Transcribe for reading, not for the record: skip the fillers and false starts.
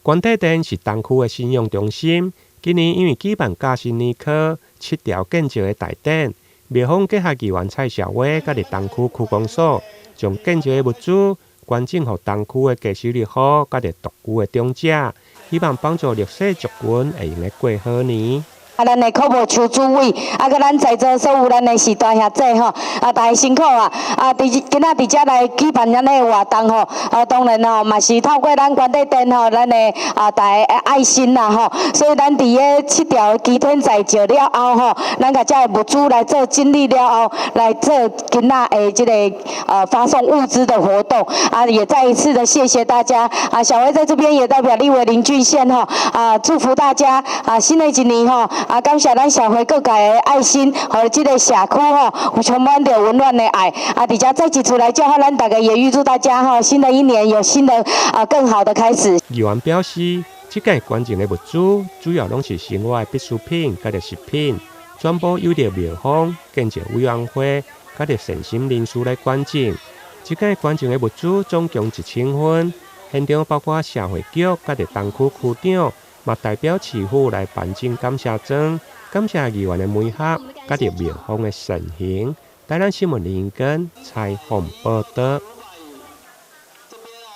關帝殿是東區的信仰中心，今年因為舉辦甲新年科七條建醮的大典，廟方結合議員蔡小威佮佇東區區公所，將建醮的物資捐贈予東區的低收入戶，佮著獨居的長者，希望幫助弱勢族群會用得過好年。啊，咱的柯博邱主委，啊，佮咱在座所有咱的序大兄姐吼，啊，大家辛苦啊！啊，佇今仔佇遮來舉辦咱的活動吼，啊，當然吼嘛是透過咱關帝殿吼，咱的啊大家愛心啦吼，所以咱佇个七條齊天在醮了後吼，咱共遮的物資來做整理了後，來做今仔的這個發送物資的活動，啊，也再一次的謝謝大家，啊，小薇在這邊也代表立委林俊憲吼，啊，祝福大家啊，新的一年吼。啊，感謝咱社會各界的愛心，予這個社區吼有充滿著溫暖的愛。啊，佇遮再一次來祝賀咱大家，也預祝大家吼新的一年有新的啊更好的開始。議員表示，這屆捐贈的物資主要攏是生活的必需品佮著食品，全部由著廟方建醮委員會佮著善心人士來捐贈。這屆捐贈的物資總共1000份，現場包括社會局佮著東區區長，嘛代表市府來頒贈感謝狀，感謝議員的媒合，佮著廟方的善行。台南新聞林根採訪報導。